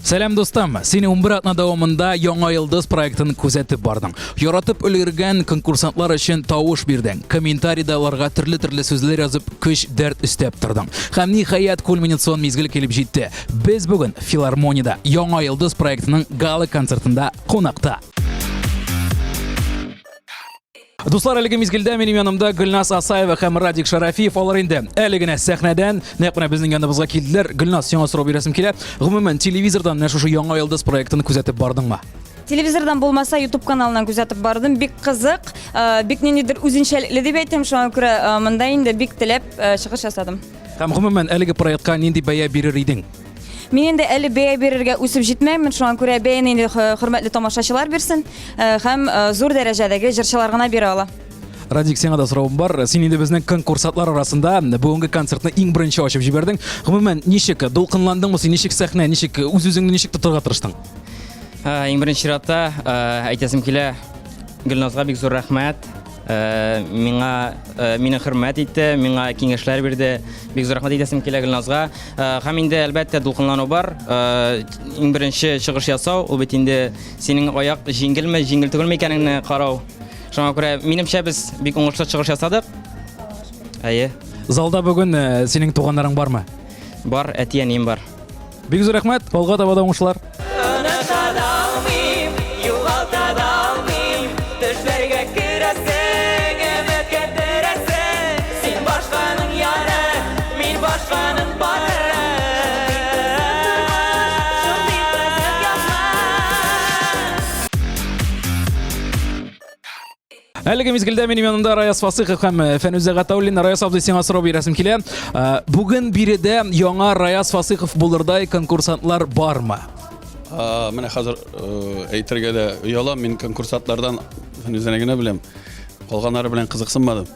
Сәлам дустым! Син 11 атна дәвамында Яңа йолдыз проектын күзәтеп бардың. Яратып өлгергән конкурсантлар өчен тавыш бирдең. Комментарийда аларга төрле-төрле сүзләр язып, көч, дәрт өстәп тордың. Һәм ниһаять кульминацион мизгел килеп җитте. Без бүген филармониядә Яңа йолдыз проектының гала-концертында кунакта. Дуслар, әлеге мизгелдә минем янымда Гөлназ Асаева һәм Радик Шарафиев. Алар инде әле генә сәхнәдән нәкъ менә безнең яныбызга килделәр. Гөлназ, сиңа сорау бирәсем килә. Гомумән, телевизордан менә шушы Яңа йолдыз проектын күзәтеп бардыңмы? Телевизордан булмаса, YouTube каналыннан күзәтеп бардым. Бик кызык, э, бик ниндидер үзенчәлекле дип әйтәм. Шуңа күрә э, монда инде бик теләп э, чыгыш ясадым. Һәм гомумән, әлеге проектка нинди бәя бирер идең? Мин инде әле бәя бирергә үсеп җитмәгәнмен, шуңа күрә бәяне инде хөрмәтле тамашачылар бирсен э, һәм э, зур дәрәҗәдәге җырчылар гына бирә ала. Радик, сиңа да соравым бар. Син инде безнең конкурсантлар арасында бүгенге концертны иң беренче ачып җибәрдең. Гомумән, ничек дулкынландыңмы син, ничек сәхнә, ничек үз-үзеңне ничек тотарга тырыштың? Э, иң беренче чиратта әйтәсем килә, Гөлназга бик зур рәхмәт. Э, миңа э, мине хөрмәт итте, миңа киңәшләр бирде. Бик зур рәхмәт әйтәсем килә Гөлназга. Э, һәм инде әлбәттә дулкынлану бар. Иң беренче чыгыш ясау, ул бит инде синең аяк җиңелме, җиңел түгелме икәнеңне карау. Шуңа күрә минемчә без бик уңышлы чыгыш ясадык. Әйе. Залда бүген синең туганнарың бармы? Бар, әти-әнием бар. Бик зур рәхмәт, алга таба да уңышлар. Оныта да алмыйм, югалта да алмыйм, Төшләргә керәсең, өметкә терәсең. Син башканың яры, мин башканың пары. Шундый кызык язмыш. Әлеге мизгелдә минем янымда Раяз Фасыхов һәм э, Фәнүзә Гатауллина. Раяз абзый, сиңа сорау бирәсем килә. Э, бүген биредә яңа Раяз Фасыхов булырдай конкурсантлар бармы? Менә хәзер э, әйтергә дә оялам, мин конкурсантлардан Фәнүзәне генә беләм. Калганнары белән кызыксынмадым.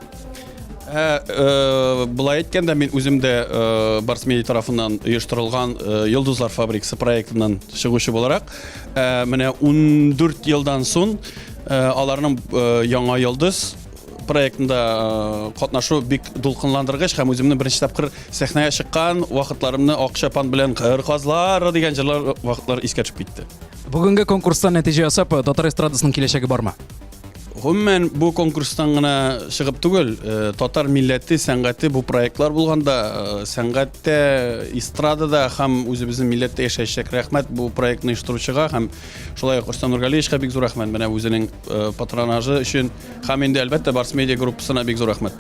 Ә, э, былай әйткәндә, мин үзем дә э, Барс Медиа тарафыннан оештырылган э, Йолдызлар фабрикасы проектыннан чыгучы буларак, э, менә 14 елдан соң э, аларның э, яңа йолдыз проектында э, катнашу бик дулкынландыргыч һәм үземне беренче тапкыр сәхнәгә чыккан вакытларымны Ак чапан белән Кыр казлары дигән җырлар вакытлар искә төшеп китте. Бүгенге конкурстан нәтиҗә ясап, татар эстрадасының киләчәге бармы? Гомумән, бу конкурстан гына чыгып түгел, э, татар милләте, сәнгате бу проектлар булганда, э, сәнгатьтә, эстрадада һәм үзебезнең милләттә яшәячәк. Рәхмәт бу проектны оештыручыга һәм шулай ук Рөстәм Нургалиевичка бик зур рәхмәт менә үзенең э, патронажы өчен һәм инде әлбәттә Барс Медиа группасына бик зур рәхмәт.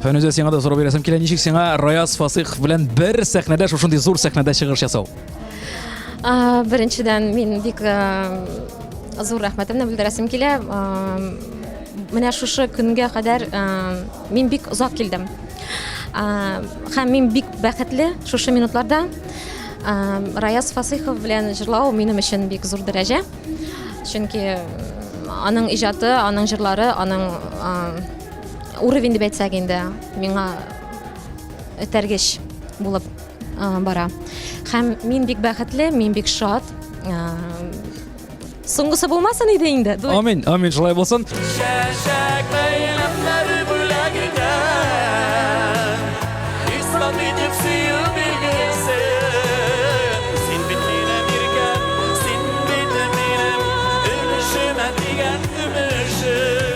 Фәнүзә, сиңа да сорау бирәсем килә. Ничек сиңа Раяз Фасыйхов белән бер сәхнәдә, шушындый зур сәхнәдә чыгыш ясау? Беренчедән, мин бик зур рәхмәтемне белдерәсем килә. Менә шушы көнгә кадәр мин бик озак килдем. Һәм мин бик бәхетле шушы минутларда. Раяз Фасыйхов белән җырлау минем өчен бик зур дәрәҗә. Чөнки аның иҗаты, аның җырлары, аның уровень дип әйтсәк инде, миңа этәргеч булып бара. Һәм мин бик бәхетле, мин бик шат. Соңгысы булмасын иде инде. Амин, амин, шулай булсын. Чәчәк бәйләмнәре бүләк итәм. Ислам итеп сөю билгесе. Син бит минем иркәм, син бит минем өлешемә тигән көмешем.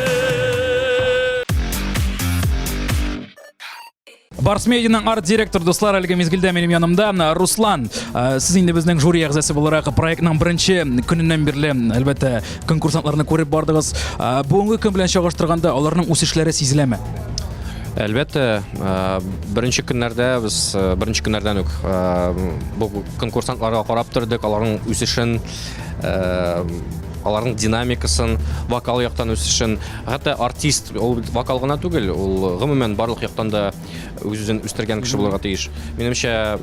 Барс Медианың арт-директор дуслар әлеге мизгелдә минем янымда Руслан. Э, сез инде безнең жюри әгъзасы буларак проектның беренче көненнән бирле, әлбәттә, конкурсантларны күреп бардыгыз. Э, бүгенге көн белән чагыштырганда аларның үсешләре сизеләме? Әлбәттә, э, беренче көннәрдә без беренче көннәрдән үк бу конкурсантларга карап тордык, аларның үсешен, аларның динамикасын, вокал яктан үсешен. Хәтта артист ул вокал гына түгел, ул гомумән барлык яктан да үз-үзен үстергән кеше булырга тиеш. Минемчә,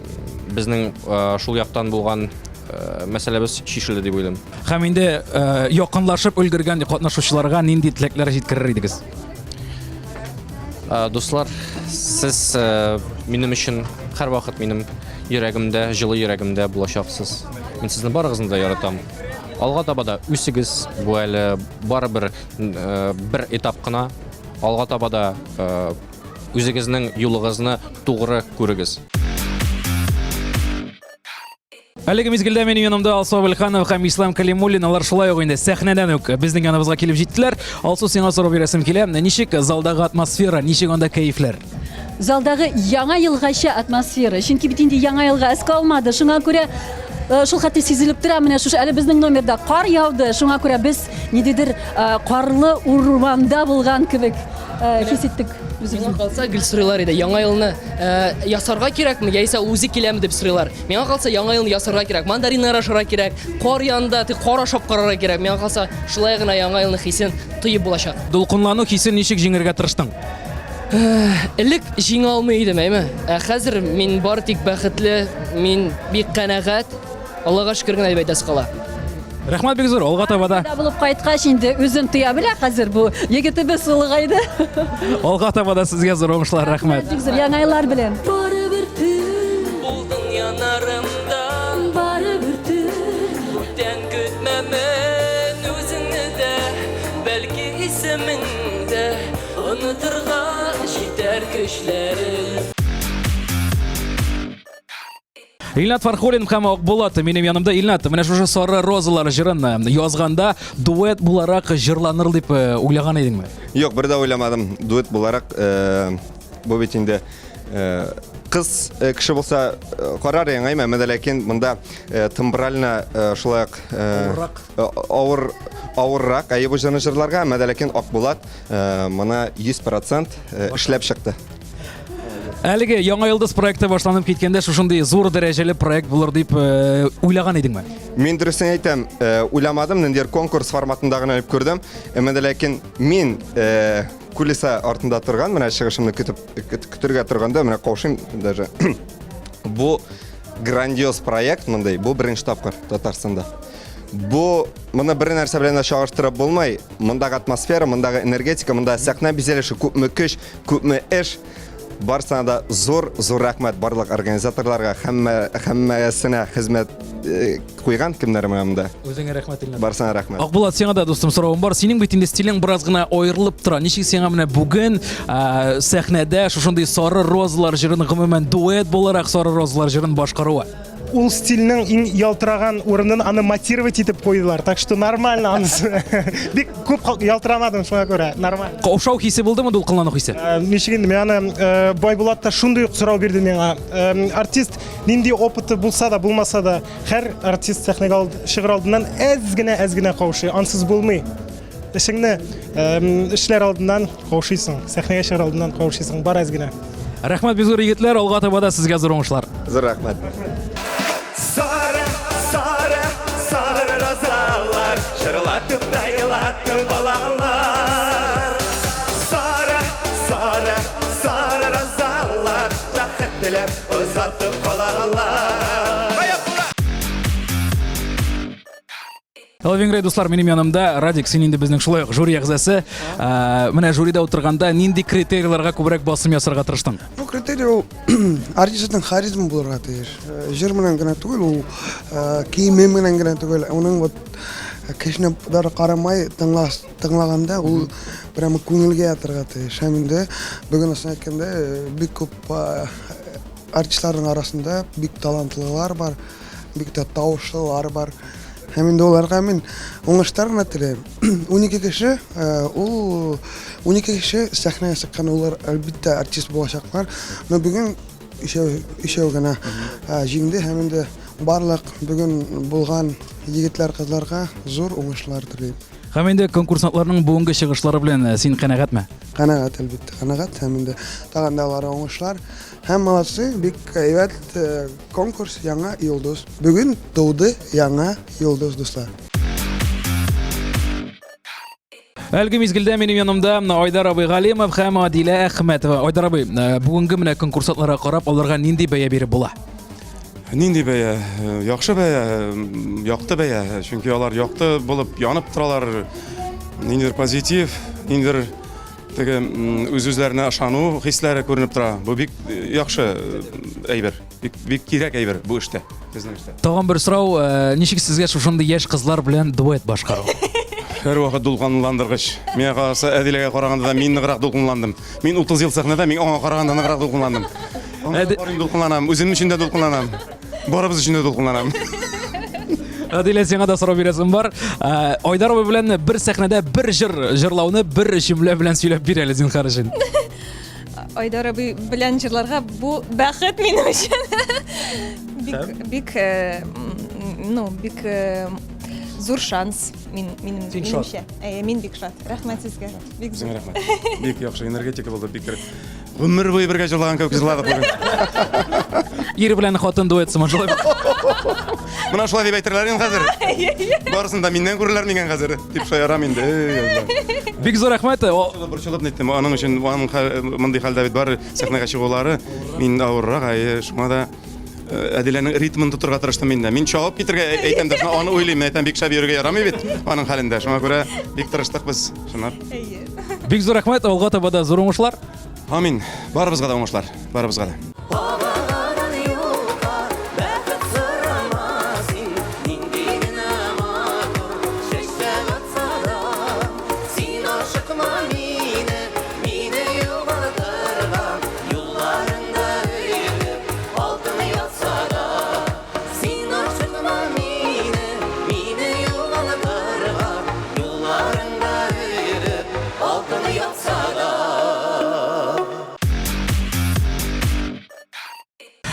безнең э, шул яктан булган э, мәсьәләбез чишелде дип уйлыйм. Һәм инде э, якынлашып өлгергән катнашучыларга нинди теләкләр җиткерер идегез? Дуслар, сез минем өчен һәрвакыт минем йөрәгемдә, җылы йөрәгемдә булачаксыз. Мин сезне барыгызны да яратам. Алга таба да үсегез, бу әле барыбер э, бер этап кына. Алга таба да э, үзегезнең юлыгызны тугры күрегез. Әлеге мизгелдә минем янымда Алсу Абелханов һәм Ислам Калимуллин, алар шулай ук инде сәхнәдән үк безнең яныбызга килеп җиттеләр. Алсу, сиңа сорау бирәсем килә. Ничек залдагы атмосфера, ничек анда кәефләр? Залдагы яңа елгача атмосфера. Чөнки бит инде яңа елга әз калмады. Шуңа күрә э, шул хәтле сизелеп тора менә шушы әле безнең номерда кар яуды. Шуңа күрә без ниндидер э, карлы урманда булган кебек э, хис иттек үзебезне. Миңа калса гел сорыйлар иде, яңа елны э, ясарга кирәкме, яисә ул үзе киләме дип сорыйлар. Миңа калса яңа елны ясарга кирәк, мандариннар ашарга кирәк, кар янында тик кар ашап карарга кирәк. Миңа калса шулай гына яңа елны хисен тоеп булачак. Дулкынлану хисен ничек җиңәргә тырыштың? Элек җиңә алмый идем, әйме? Ә хәзер мин бар тик бәхетле, мин бик канәгать. Аллага шөкер генә дип әйтәсе кала. Рәхмәт бик зур, алга таба да. Булып кайткач инде үзен тоя белә хәзер бу егетебез олыгайды. Алга таба да сезгә зур уңышлар, рәхмәт. Бик зур яңа еллар белән. Барыбер төн булдың янарымда, барыбер төн. Бүтән көтмәмен үзеңне дә, бәлки исемең дә. Онытырга җитәр көчләрем. Илнат Фархуллин һәм Акбулат минем янымда. Илнат, менә шушы Сары розалар җырын э, язганда дуэт буларак җырланыр дип э, уйлаган идеңме? Юк, бер дә уйламадым. Дуэт буларак э, бу бит инде кыз кеше булса карар яңаймы, әмма дә ләкин монда тембрально шулай ук авыр авыррак әйе бу җырны җырларга, әмма дә ләкин Акбулат Моны 100% эшләп чыкты. Әлеге Яңа йолдыз проекты башланып киткәндә шушындый зур дәрәҗәле проект булыр дип уйлаган идеңме? Мин дөресен әйтәм, уйламадым, ниндидер конкурс форматында гына дип күрдем. Әмма дә ләкин мин кулиса артында торган, менә чыгышымны көтеп көтергә торганда, менә каушыйм даже. Бу грандиоз проект мондый, бу беренче тапкыр Татарстанда. Бу моны бер нәрсә белән дә чагыштырып булмый. Мондагы атмосфера, мондагы энергетика, монда сәхнә бизәлеше, күпме көч, күпме эш. Барсына да зур, зур рәхмәт барлык организаторларга, һәммә һәммәсенә хезмәт э, куйган кемнәр менә монда. Үзеңә рәхмәт, Илнат. Барсына рәхмәт. Акбулат, сиңа да дустым соравым бар. Синең бит инде стилең бераз гына аерылып тора. Ничек сиңа менә бүген ә, сәхнәдә шушындый сары розалар җырын гомумән дуэт буларак сары розалар җырын башкаруы? Ул стильнең иң ялтыраган урынын аны матировать итеп куйдылар. Так что нормально анысы. Бик күп ялтырамадым шуңа күрә, нормально. Каушау хисе булдымы, дулкынлану хисе? Э, ничек инде, мин аны э, Байбулат та шундый ук сорау бирде миңа. Э, артист нинди опыты булса да, булмаса да, һәр артист сәхнәгә чыгыр алдыннан әз генә, әз генә каушый. Ансыз булмый. Эшеңне эшләр алдыннан каушыйсың, сәхнәгә чыгар алдыннан каушыйсың, бар әз генә. Рәхмәт бик зур, егетләр, алга таба да сезгә зур уңышлар. Зур рәхмәт. Сары, сары, сары розалар, җырлатып та елатып балалар. Сары, сары, сары розалар, бәхет теләп озатып калалар. Элвин Грей, дуслар, минем янымда Радик, син инде безнең шулай ук жюри әгъзасы. Ә, менә жюрида утырганда нинди критерийларга күбрәк басым ясарга тырыштың? Бу критерий ул артистның харизма булырга тиеш. Э, җыр белән генә түгел, ул э, киеме белән генә түгел, уның вот э, кешене даже карамай тыңлаганда ул прямо күңелгә ятырга тиеш. Һәм инде бүген асын әйткәндә бик күп артистларның арасында бик талантлылар бар, бик тә тавышлылар бар. Һәм инде уларга мин уңышлар гына теләйм. 12 кеше, э, ул 12 кеше сәхнәгә чыккан, улар әлбәттә артист булачаклар. Но бүген өчәү, өчәү генә э, җиңде һәм инде барлык бүген булган егетләр, кызларга зур уңышлар телим. Һәм инде конкурсантларның бүгенге чыгышлары белән э, син канәгатьме? Канәгать, әлбәттә, канәгать һәм инде тагын да аларга уңышлар. Һәм молодцы, бик әйбәт э, конкурс, яңа йолдыз. Бүген туды яңа йолдыз, дуслар. Әлеге мизгелдә минем янымда Айдар абый Галимов һәм Адилә Әхмәтова. Айдар абый, э, бүгенге менә конкурсантларга карап, аларга нинди бәя биреп була? Нинди бәя? Э, яхшы бәя, якты бәя. Чөнки алар якты булып янып торалар. Ниндидер позитив, ниндидер Теге үз-үзләренә ышану хисләре күренеп тора. Бу бик э, яхшы э, әйбер, бик, бик кирәк әйбер бу эштә, безнең эштә. Тагын бер сорау, э, ничек сезгә шушындый яшь кызлар белән дуэт башкару? Һәрвакыт дулкынландыргыч. Миңа калса, Әдиләгә караганда да мин ныграк дулкынландым. Мин 30 ел сәхнәдә, мин аңа караганда ныграк дулкынландым. Аңа карыйм дулкынланам, үзем өчен дә дулкынланам. Барыбыз өчен дә дулкынланам. Адилә, сиңа да сорау бирәсем бар. Э, Айдар абый белән бер сәхнәдә бер җыр җырлауны бер җөмлә белән сөйләп бир әле, зинһар өчен. Айдар абый белән җырларга бу бәхет минем өчен. Бик, бик, э, ну, бик э, зур шанс мин, минем, минемчә. Әйе, мин бик шат. Рәхмәт сезгә. Бик зур. Рәхмәт. Бик яхшы энергетика булды, бик Гомер буе бергә җырлаган кебек җырладык бүген. Ир белән хатын дуэт сыман шулай. Менә шулай дип әйтерләр инде хәзер. Барысын да миннән күрерләр микән хәзер дип шаярам инде. Бик зур рәхмәт. Борчылып ниттем. Аның өчен аның мондый хәлдә бит бар сәхнәгә чыгулары мин авыррак, әйе, шуңа да э, Әдиләнең ритмын тотырга тырыштым инде. Мин чабып китергә әйтәм дә, шуңа аны уйлыйм, әйтәм, бик шәп йөрергә ярамый бит аның хәлендә. Шуңа күрә бик тырыштык без, чынлап. Әйе. Бик зур рәхмәт, алга таба да зур уңышлар. Амин. Барыбызга да уңышлар. Барыбызга да. Син ашыкма мине, мине югалтырга, Юлларыңда өелеп, алтын ятса да.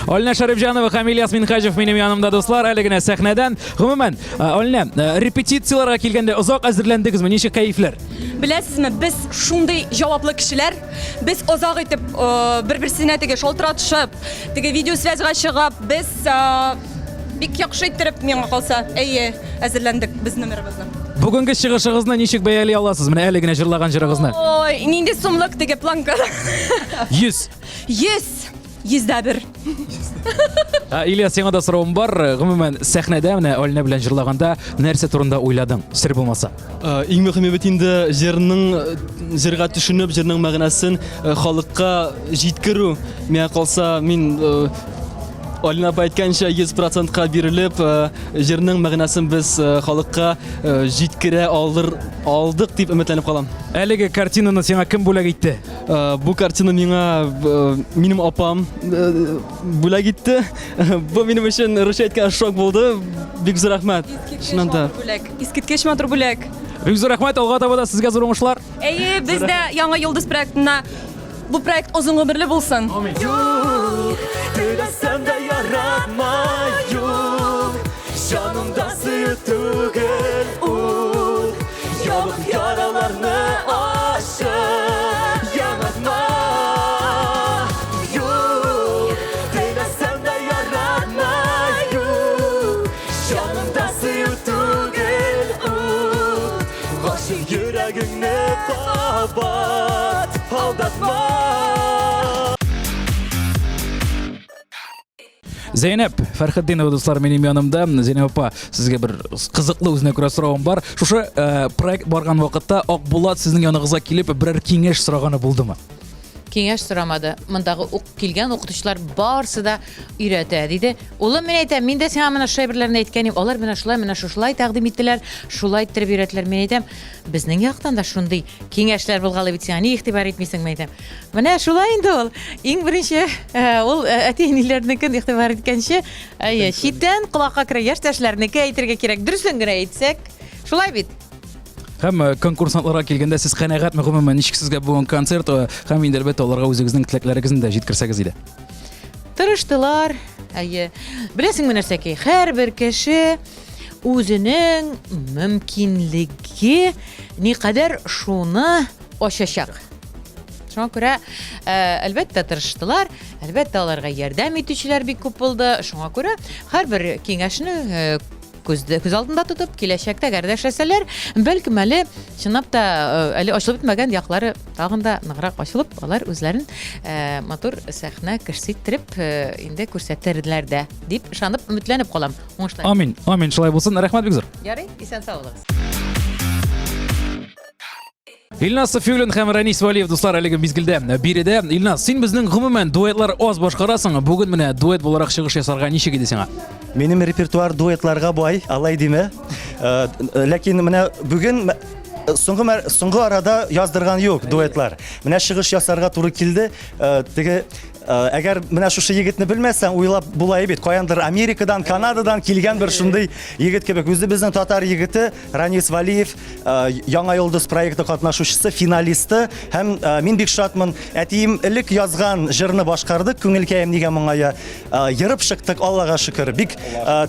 Альна Шәрипҗанова һәм Ильяс Минһаҗев минем янымда, дуслар, әле генә сәхнәдән. Гомумән, э, Альна, э, репетицияләргә килгәндә озак әзерләндегезме? Ничек кәефләр? Беләсезме, без шундый җаваплы кешеләр. Без озак итеп э, бер-берсенә теге шалтыратышып, Теге видеосвязьга чыгып, без бик яхшы иттереп, миңа калса, әйе, әзерләндек без номерыбызны. Бүгенге чыгышыгызны ничек бәяли аласыз? Менә әле генә җырлаган җырыгызны. Ой, нинди сумлык теге планка? 100. 100. Йөздә бер. Илья, сиңа да соравым бар. Гомумән, сәхнәдә менә Алинә белән җырлаганда нәрсә турында уйладың? Сер булмаса. Иң мөһиме бит инде җырның җырга төшенеп, җырның мәгънәсен халыкка җиткерү. Миңа калса, мин Алина апа әйткәнчә 100%-ка бирелеп, җырның мәгънәсен без халыкка җиткерә алыр алдык дип өметләнеп калам. Әлеге картинаны сиңа кем бүләк итте? Бу картина миңа минем апам бүләк итте. Бу минем өчен русча әйткән шок булды. Бик зур рәхмәт. Чыннан да. Искиткеч матур бүләк. Бик зур рәхмәт, алга таба да сезгә зур уңышлар. Әйе, без дә Яңа йолдыз проектына бу проект озын гомерле булсын. Юк, теләсәм дә яратма, юк. Җанымда сөю түгел ут. Ябык яраларны ачып, яңартма. Юк, теләсәм дә яратма, юк. Җанымда сөю түгел ут. Гашыйк йөрәгеңне кабат алдатма. Зәйнәп Фәрхетдинова, дуслар, минем янымда. Зәйнәп апа, сезгә бер кызыклы үзенә күрә соравым бар. Шушы э, проект барган вакытта Акбулат сезнең яныгызга килеп берәр киңәш сораганы булдымы? Киңәш сорамады. Мондагы ук килгән укытучылар барсы да өйрәтә, диде. Улым, мин әйтәм, мин дә сиңа менә шулай берләрне әйткән идем. Алар менә шулай, менә шушылай тәкъдим иттеләр, шулай иттереп өйрәттеләр. Мин әйтәм, безнең яктан да шундый киңәшләр булгалый бит сиңа, ни игътибар итмисең, мин әйтәм. Менә шулай инде ул. Иң беренче э, ул э, әти-әниләрнекен игътибар иткәнче, әйе, читтән колакка керә, яшьтәшләрнеке әйтергә кирәк. Дөресен генә әйтсәк, шулай бит. Һәм э, конкурсантларга килгәндә сез канәгатьме гомумән ничек сезгә бүген концерт э, һәм инде әлбәттә аларга үзегезнең теләкләрегезне дә җиткерсәгез иде. Тырыштылар. Әйе. Беләсеңме нәрсәки? Һәрбер кеше үзенең мөмкинлеге никадәр шуны ачачак. Шуңа күрә, э, әлбәттә, тырыштылар, әлбәттә, аларга ярдәм итүчеләр бик күп булды. Шуңа күрә һәрбер киңәшне күз, күз алдында тотып, киләчәктә әгәр дә эшләсәләр, бәлкем әле чынлап та э, әле ачылып бетмәгән яклары тагын да ныграк ачылып, алар үзләрен э, матур сәхнә кешесе иттереп э, инде күрсәтерләр дә дип ышанып, өметләнеп калам. Уңышлар. Амин, амин, шулай булсын. Рәхмәт бик зур. Ярый, исән сау булыгыз. Илназ Сафиуллин һәм Ранис Валиев, дуслар, әлеге мизгелдә биредә. Илназ, син безнең гомумән дуэтлар аз башкарасың. Бүген менә дуэт буларак чыгыш ясарга ничек иде сиңа? Минем репертуар дуэтларга бай, алай димә. Э, ләкин менә бүген соңгы соңгы арада яздырган юк дуэтлар. Менә чыгыш ясарга туры килде. Э, теге э, әгәр менә шушы егетне белмәсәң, уйлап була бит. Каяндыр Америкадан, Канададан килгән бер шундый егет кебек. Үзебезнең татар егете Ранис Валиев, э, Яңа йолдыз проекты катнашучысы, финалисты. Һәм мин бик шатмын. Әтием элек язган җырны башкардык, Күңелкәем нигә моңая. Ерып чыктык, Аллага шөкер. Бик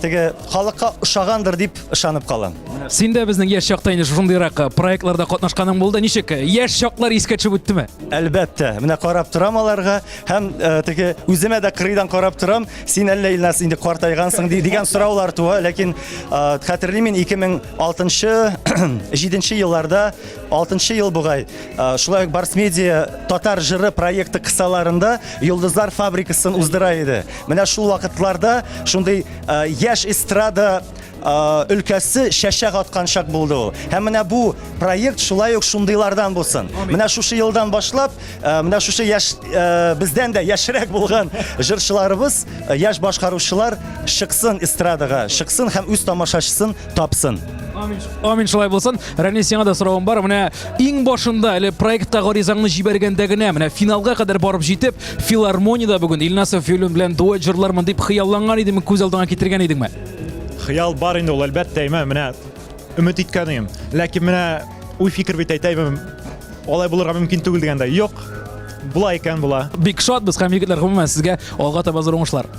теге халыкка ошагандыр дип ышанып калам. Син дә безнең яшь чакта инде шушындыйрак проектларда катнашканың булды. Ничек яшь чаклар искә төшеп үттеме? Әлбәттә, менә карап торам аларга һәм теге үземә дә кырыйдан карап торам. Син әллә Илназ инде картайгансың дигән сораулар туа, ләкин хәтерлим мин 2006 7 елларда, 6 ел бугай, шулай ук Барс Медиа татар җыры проекты кысаларында Йолдызлар фабрикасын уздыра иде. Менә шул вакытларда шундый яшь эстрада өлкәсе чәчәк аткан чак булды ул. Һәм менә бу проект шулай ук шундыйлардан булсын. Менә шушы елдан башлап, менә шушы яшь бездән дә яшьрәк булган җырчыларыбыз, яшь башкаручылар чыксын эстрадага, чыксын һәм үз тамашачысын тапсын. Амин, амин шулай булсын. Рәнис, сиңа да соравым бар. Менә иң башында әле проектка гаризаңны җибәргәндә генә, менә финалга кадәр барып җитеп, филармониядә бүген Илназ Сафиуллин белән дуэт җырлармын дип хыялланган идеңме, күз алдыңа китергән идеңме? Хыял бар инде ул, әлбәттә, әйме, менә өмет иткән идем. Ләкин менә уй фикер бит әйтәйме, алай булырга мөмкин түгел дигәндә, юк, була икән, була. Бик шатбыз һәм егетләр, гомумән сезгә алга таба зур уңышлар.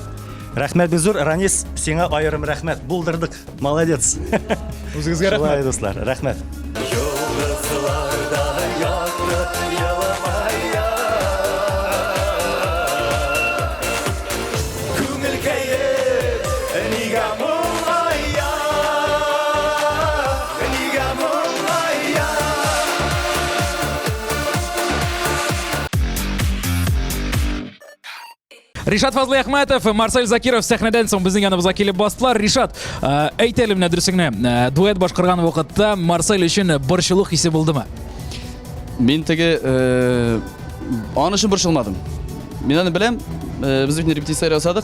Рәхмәт бик зур, Ранис, сиңа аерым рәхмәт. Булдырдык. Молодец. Үзегезгә рәхмәт. Шулай, дуслар, рәхмәт. Йолдызларда якты елмая. Күңелкәем, нигә моңая? Нигә моңая? Ришат Фазлыәхмәтов, Марсель Закиров сәхнәдән соң безнең яныбызга килеп бастылар. Ришат, э, әйт әле менә дөресеңне, э, дуэт башкарган вакытта Марсель өчен борчылу хисе булдымы? Мин теге э, аның өчен борчылмадым. Мин аны беләм, без бит репетиция ясадык.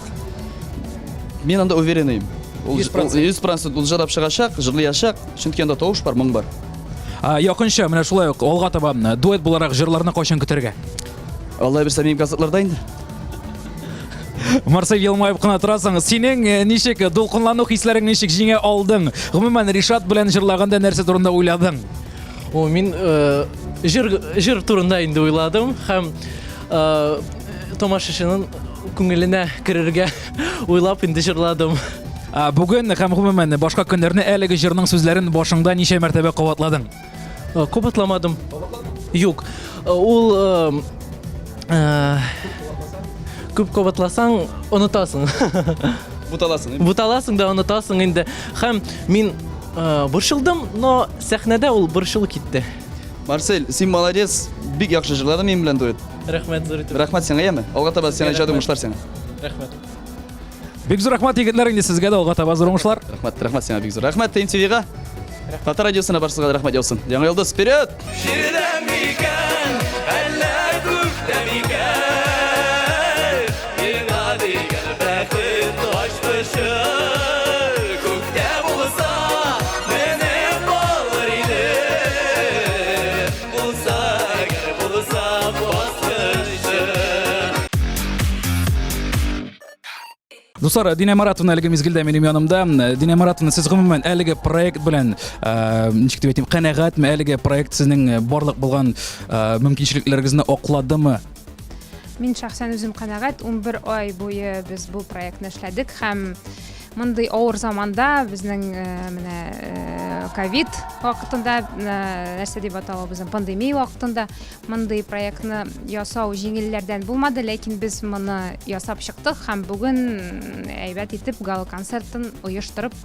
Мин анда уверен идем. Ул 100% ул җырлап чыгачак, җырлаячак, чөнки анда тавыш бар, моң бар. Якынча менә шулай ук алга таба дуэт буларак җырларны кайчан көтәргә? Алла бирсә, минем концертларда инде. Марсель елмаеп кына торасың. Синең э, ничек э, дулкынлану хисләрең ничек җиңә алдың? Гомумән, Ришат белән җырлаганда нәрсә турында уйладың? О, мин э, җыр җыр турында инде уйладым һәм э, тамашачының күңеленә керергә уйлап инде җырладым. Ә, Бүген һәм гомумән башка көннәрне әлеге җырның сүзләрен башыңда ничә мәртәбә кабатладың? Э, кабатламадым. Юк. Э, ул э, күп кабатласаң, онытасың. Буталасың. Буталасың да онытасың инде. Һәм мин борчылдым, но сәхнәдә ул борчылу китте. Марсель, син молодец, бик яхшы җырладың минем белән дуэт. Рәхмәт зур итеп. Рәхмәт сиңа, яме. Алга таба сиңа иҗади уңышлар сиңа. Рәхмәт. Бик зур рәхмәт, егетләр, инде сезгә дә алга таба зур уңышлар. Рәхмәт, рәхмәт сиңа бик зур. Рәхмәт ТМТВ-га. Татар радиосына барсызга да рәхмәт яусын. Яңа йолдыз, вперед! Җирдә микән, әллә күктә микән? Миңа дигән бәхет ачкычы. Күктә булса, менеп алыр идем. Булса, әгәр булса баскычы. Дуслар, Динә Маратовна әлеге мизгелдә минем янымда. Динә Маратовна, сез гомумән әлеге проект белән, э, ничек дип әйтим, канәгатьме? Әлеге проект сезнең э, барлык булган э, мөмкинчелекләрегезне акладымы? Мин шәхсән үзем канәгать. 11 ай буе без бу проектны эшләдек һәм мондый авыр заманда безнең менә ковид вакытында, нәрсә дип атала безнең пандемия вакытында Мондый проектны ясау җиңелләрдән булмады, ләкин без моны ясап чыктык һәм бүген әйбәт итеп гала-концертын оештырып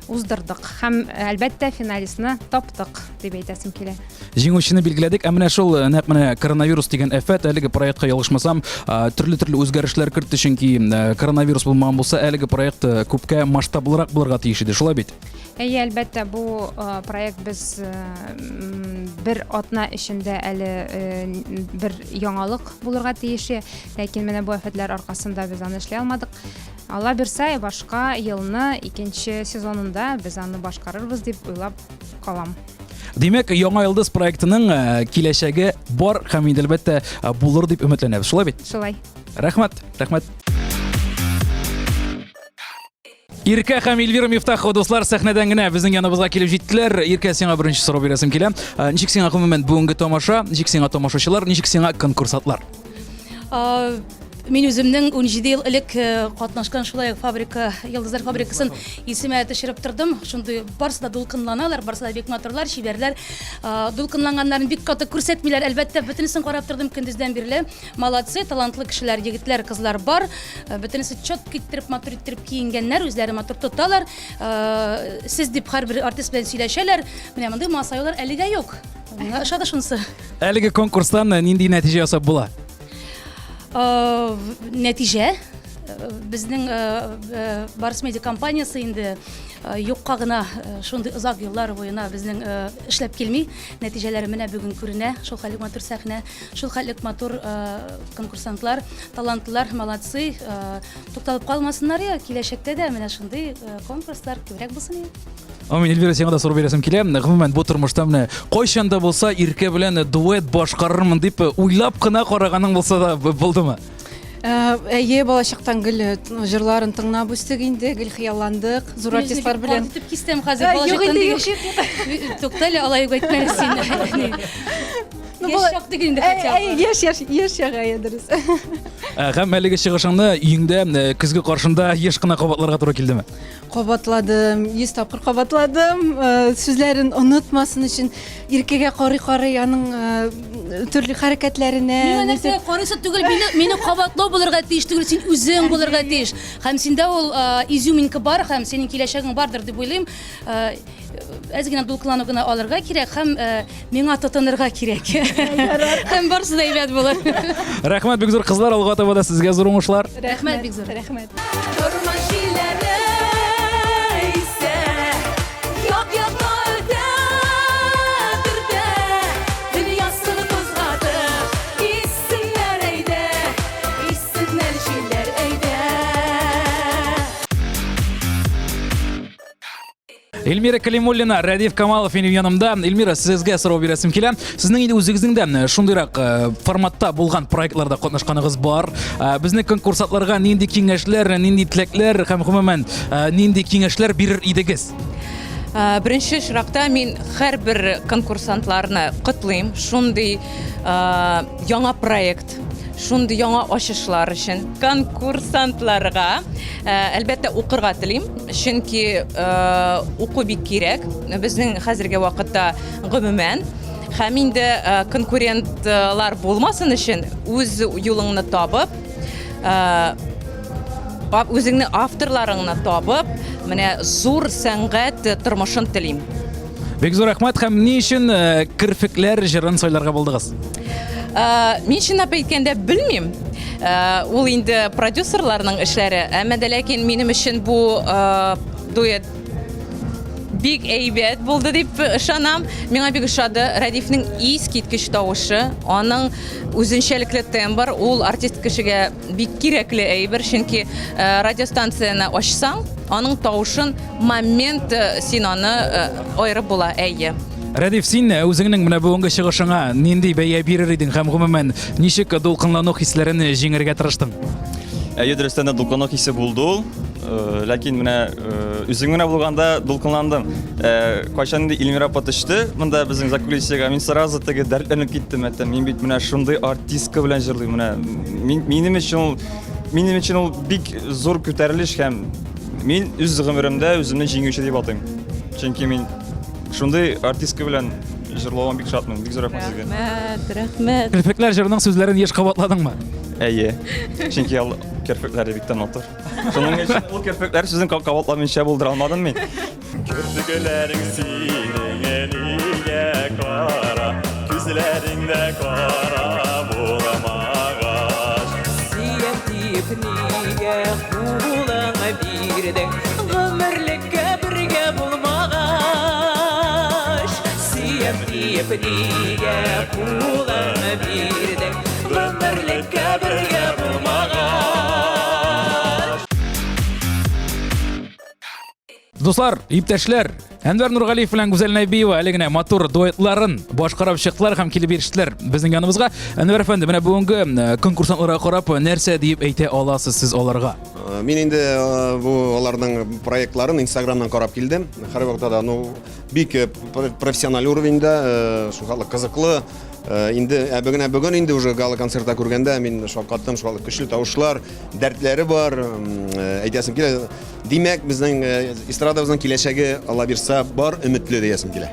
уздырдык. Һәм, әлбәттә, финалистны таптык, дип әйтәсем килә. Җиңүчене билгеләдек. Ә менә шул нәкъ менә коронавирус дигән афәт әлеге проектка ялгышмасам, төрле-төрле үзгәрешләр кертте, чөнки коронавирус булмаган булса, әлеге проект күпкә масштаблырак булырга тиеш иде. Шулай бит? Әйе, әлбәттә, бу проект без бер атна эчендә әле бер яңалык булырга тиеш, ләкин менә бу афәтләр аркасында без аны эшли алмадык. Алла бирсә, башка елны икенче сезонында без аны башкарырбыз дип уйлап калам. Димәк, Яңа йолдыз проектының э, киләчәге бар һәм инде әлбәттә э, булыр дип өметләнәбез. Шулай бит? Шулай. Рәхмәт, рәхмәт. Иркә һәм Эльвира Мифтахова дуслар сәхнәдән генә безнең яныбызга килеп җиттеләр. Иркә, сиңа беренче сорау бирәсем килә. Э, ничек сиңа гомумән бүгенге тамаша, ничек сиңа тамашачылар, ничек сиңа конкурсантлар? Мин үземнең 17 ел элек э, катнашкан шулай ук фабрика, Йолдызлар фабрикасын исемә төшереп тордым. Шундый барысы да дулкынланалар, барысы да бик матурлар, чибәрләр. Дулкынланганнарын бик каты күрсәтмиләр, әлбәттә, бөтенесен карап тордым көндездән бирле. Молодцы, талантлы кешеләр, егетләр, кызлар бар. Э, бөтенесе четко иттереп, матур иттереп киенгәннәр, үзләре матур тоталар. Э, сез дип һәрбер артист белән сөйләшәләр. Менә мондый масаюлар әлегә юк. Миңа ошады шунысы. Әлеге конкурстан нинди нәтиҗә ясап була? Э, нәтиҗә э, безнең э, Барс Медиа компаниясе инде юкка гына шундый озак еллар буена безнең эшләп килми. Нәтиҗәләре менә бүген күренә. Шул хәтлек матур сәхнә, шул хәтлек матур конкурсантлар, талантлылар, молодцы. Тукталып калмасыннар я, киләчәктә дә менә шундый конкурслар күбрәк булсын иде. Амин, Эльвира, сиңа да сорау бирәсем килә. Гомумән, бу тормышта менә кайчан да булса Иркә белән дуэт башкарырмын дип уйлап кына караганың булса да булдымы? Э, әйе, балачактан гел э, җырларын тыңлап үстек инде, гел хыялландык зур артистлар белән. Итеп кистем хәзер балачактан дигәч. Тукта әле, алай ук әйтмә әле син. Ну, Яшь чак диген инде хотя бы. Яшь, яшь, яшь чак, әйе, дөрес. Э, һәм әлеге чыгышыңны өеңдә көзге каршында еш кына кабатларга туры килдеме? Кабатладым, 100 тапкыр кабатладым. Э, сүзләрен онытмасын өчен Иркәгә карый-карый аның э, төрле хәрәкәтләренә. Миңа нәрсәгә карыйсы түгел, мине, мине кабатлау булырга тиеш түгел, син үзең булырга тиеш. Һәм синдә ул э, изюминка бар һәм синең киләчәгең бардыр дип уйлыйм. Әз генә дулкынлану гына алырга кирәк һәм миңа тотынырга кирәк. Һәм барысы да әйбәт булыр. Рәхмәт бик зур кызлар, алга таба да сезгә зур уңышлар. Рәхмәт бик зур. Рәхмәт. Тормыш җилләре исә як-якка үтә, төртә, дөньясын кузгатып, иссеннәр әйдә, иссеннәр җилләр әйдә. Эльмира Калимуллина, Рәдиф Камалов минем янымда. Эльмира, сезгә сорау бирәсем килә. Сезнең инде үзегезнең дә э, шундыйрак э, форматта булган проектларда катнашканыгыз бар. Э, безнең конкурсантларга нинди киңәшләр, нинди теләкләр һәм гомумән нинди киңәшләр бирер идегез? Беренче очракта мин һәрбер конкурсантларны котлыйм. Шундый яңа проект, шундый яңа ачышлар өчен конкурсантларга әлбәттә укырга телим. Чөнки э, уку бик кирәк безнең хәзерге вакытта гомумән. Һәм инде э, конкурентлар булмасын өчен үз юлыңны табып, э, үзеңне авторларыңны табып, менә зур сәнгать тормышын телим. Бик зур рәхмәт һәм ни өчен э, керфекләр җырын сайларга булдыгыз? Э, мин чынлап әйткәндә белмим. Э, ул инде продюсерларның эшләре. Әмма дә ләкин минем өчен бу дуэт бик әйбәт булды дип ышанам. Миңа бик ошады Рәдифнең искиткеч тавышы, аның үзенчәлекле тембр, ул артист кешегә бик кирәкле әйбер, чөнки радиостанцияне ачсаң, аның тавышын момент э, син аны э, аерып була, әйе. Рәдиф, син э, үзеңнең менә бүгенге чыгышыңа нинди бәя бирер идең һәм гомумән ничек дулкынлану хисләрен җиңәргә тырыштың? Әйе, дөрестән дә дулкынлану хисе булды ул. Ләкин менә үзем генә булганда дулкынландым. Кайчан инде Эльмира апа төште монда безнең закулисьега, мин сразу теге дәртләнеп киттем, әйтәм, мин бит менә шундый артистка белән җырлыйм, менә минем өчен ул минем өчен ул бик зур күтәрелеш һәм Мин үз гомеремдә үземне җиңүче дип атыйм. Чөнки мин шундый артистка белән җырлавыма бик шатмын. Бик зур рәхмәт сезгә. Рәхмәт, рәхмәт. Керфекләр җырының сүзләрен еш кабатладыңмы? Әйе. Чөнки ул керфекләре бик тә матур. Шуның өчен ул керфекләр сүзен кабатламыйча булдыра алмадым мин. Керфекләрең синең нигә кара, күзләрең дә кара булмагач. Сөям диеп нигә кулың бирдең, гомерлеккә бергә булмагач. Сөям диеп нигә кулың бирдең, гомерлеккә бергә булмагач. Дуслар, иптәшләр, Әнвәр Нургалиев белән Гүзәл Нәбиева әле генә матур дуэтларын башкарып чыктылар һәм килеп ирештеләр безнең яныбызга. Әнвәр әфәнде, менә бүгенге э, конкурсантларга карап, нәрсә диеп әйтә аласыз сез аларга? Э, мин инде э, бу аларның проектларын Инстаграмнан карап килдем. Һәрвакытта да, ну, бик профессиональ уровеньда, шул кызыклы. Инде ә бүген бүген инде уже гала концертта күргәндә мин шаккаттым, шул көчле тавышлар, дәртләре бар. Әйтәсем килә, Димәк, безнең э, эстрадабызның киләчәге, Алла бирса, бар, өметле диясем килә.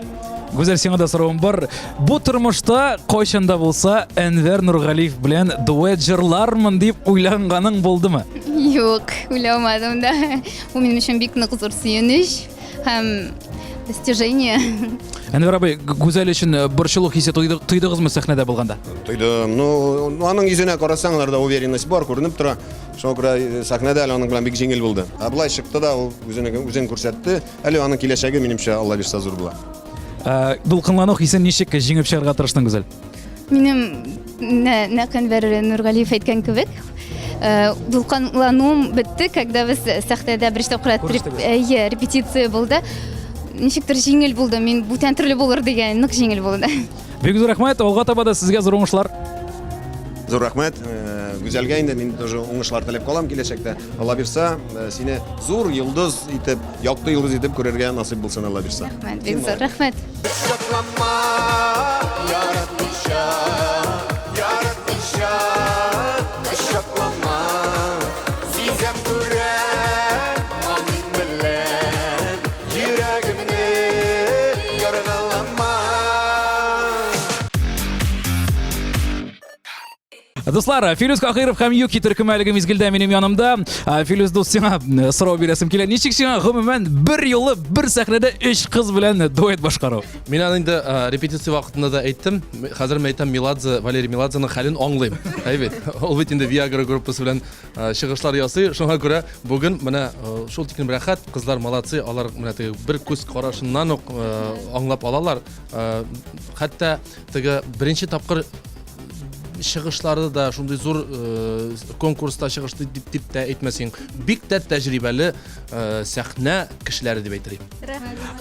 Гүзәл, сиңа да соравым бар. Бу тормышта кайчан да булса Әнвәр Нургалиев белән дуэт җырлармын дип уйланганың булдымы? Юк, уйламадым да. Бу минем өчен бик нык зур сөенеч һәм достижение. Әнвәр абый, Гүзәл өчен э, борчылу хисе тойдыгызмы сәхнәдә булганда? Тойдым. Ну, аның йөзенә карасаң, аларда уверенность бар, күренеп тора. Шуңа күрә э, сәхнәдә әле аның белән бик җиңел булды. Ә болай чыкты да ул үзен үзен күрсәтте. Әле аның киләчәге, минемчә, Алла бирсә, зур була. Ә, дулкынлану хисен ничек җиңеп чыгарга тырыштың, Гүзәл? Минем нәкъ Әнвәр Нургалиев әйткән кебек, э, дулкынлануым бетте, когда без сәхнәдә беренче тапкыр әйе, репетиция булды. Ничектер җиңел булды. Мин бүтән төрле булыр дигән, нык җиңел булды. Бик зур рәхмәт, алга таба да сезгә зур уңышлар. Зур рәхмәт. Э, Гүзәлгә инде мин тоже уңышлар теләп калам киләчәктә. Алла бирса, э, сине зур йолдыз итеп, якты йолдыз итеп күрергә насыйп булсын, Алла бирса. Рәхмәт, бик зур рәхмәт. Шатланма, яратмыйча, яратмыйча, шатланма. Сизәм күрәм, аңлыйм беләм. Йөрәгемне яргалама. Дуслар, Филүс Кахиров һәм Юки төркеме әлеге мизгелдә минем янымда. Филүс дус, сиңа э, сорау бирәсем килә. Ничек сиңа гомумән бер юлы бер сәхнәдә өч кыз белән дуэт башкару? Мин аны инде э, репетиция вакытында да әйттем. Хәзер мин әйтәм, Меладзе, Валерий Меладзеның хәлен аңлыйм. Әйе бит. Ул бит инде Viagra группасы белән Э, чыгышлар ясый. Шуңа күрә бүген менә э, шул тиклем рәхәт, кызлар молодцы, алар менә теге бер күз карашыннан ук э, аңлап алалар. Хәтта теге беренче тапкыр чыгышлары да шундый зур конкурста чыгышты дип, дип тә әйтмәсең. Бик тә тәҗрибәле сәхнә кешеләре дип әйтер идем.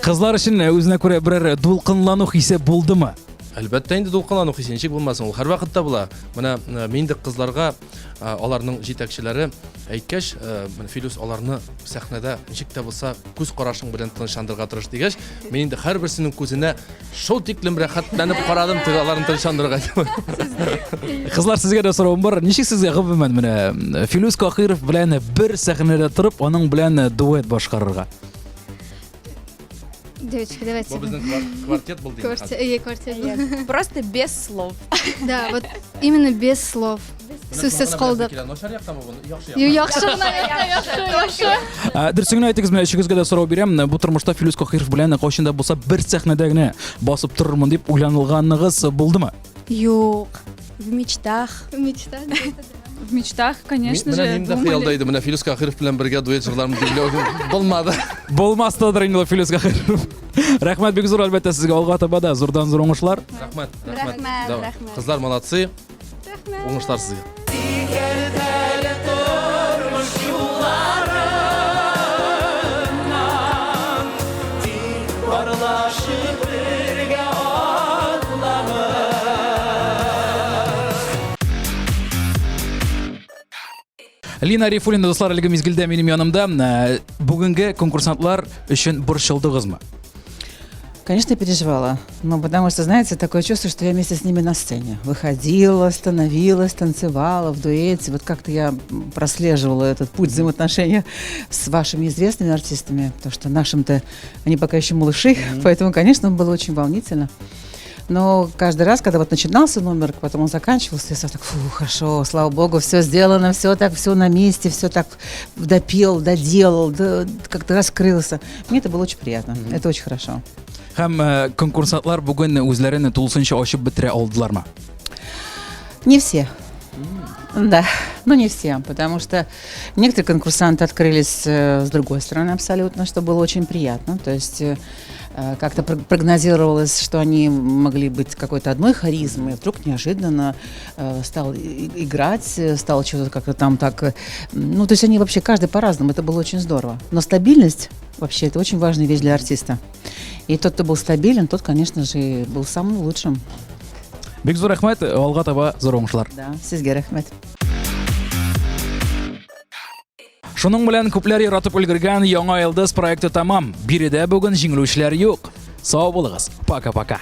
Кызлар өчен үзенә күрә берәр дулкынлану хисе булдымы? Әлбәттә инде дулкынлану хисе ничек булмасын, ул һәрвакытта була. Менә мин дә кызларга Аларның җитәкчеләре әйткәч, менә Филүс аларны сәхнәдә ничек тә булса күз карашың белән тынычландырырга тырыш дигәч, мин инде һәрберсенең күзенә шул тиклем рәхәтләнеп карадым, теге аларны тынычландырырга. Кызлар, сезгә дә соравым бар. Ничек сезгә гомумән менә Филүс Кахиров белән бер сәхнәдә торып, аның белән дуэт башкарырга? Девочки, давайте. Бу безнең квартет булды. Квартет, әйе, квартет. Просто без слов. Да, вот именно без слов. Сүзсез калдык. Начар яктамы бу? Яхшы Яхшы гына, яхшы, яхшы. Дөресен генә әйтегез, менә өчегезгә дә сорау бирәм. Бу тормышта Филүс Кахиров белән кайчан да булса бер сәхнәдә генә басып торырмын дип уйланылганыгыз булдымы? Юк. В мечтах. В мечтах. В мечтах, конечно же, Менә мин дә хыялда идем, менә Филүс Кахиров белән бергә дуэт җырлармын дип уйлау булмады. Булмас та инде ул Филүс Кахиров. Рәхмәт бик зур, әлбәттә, сезгә алга таба да зурдан зур уңышлар. Рәхмәт, рәхмәт. Рәхмәт. Кызлар молодцы. Рәхмәт. Уңышлар сезгә. Лина Рифуллина, дуслар, әлеге мизгелдә минем янымда. Э, бүгенге конкурсантлар өчен борчылдыгызмы? Конечно, я переживала. Но потому что, знаете, такое чувство, что я вместе с ними на сцене. Выходила, становилась, танцевала в дуэте. Вот как-то я прослеживала этот путь взаимоотношения с вашими известными артистами, потому что нашим-то они пока еще малыши, mm-hmm. поэтому, конечно, было очень волнительно. Но каждый раз, когда вот начинался номер, потом он заканчивался, я сразу так, фу, хорошо, слава богу, все сделано, все так, все на месте, все так допел, доделал, да, как-то раскрылся. Мне это было очень приятно, mm-hmm. это очень хорошо. Һәм э, конкурсантлар бүген үзләрен тулысынча ачып бетерә алдылармы? Не все. Да, но не все, потому что некоторые конкурсанты открылись э, с другой стороны абсолютно, что было очень приятно. То есть э, э, как-то прогнозировалось, что они могли быть какой-то одной харизмой, вдруг неожиданно стал играть, стал что-то как-то там так... Ну, то есть они вообще каждый по-разному, это было очень здорово. Но стабильность вообще это очень важная вещь для артиста. И тот, кто был стабилен, тот, конечно же, был самым лучшим. Бик зур рәхмәт, алга таба зур уңышлар. Да, сезгә рәхмәт. Шуның белән күпләр яратып өлгергән Яңа йолдыз проекты тәмам. Биредә бүген җиңелүчеләр юк. Сау булыгыз. Пока-пока.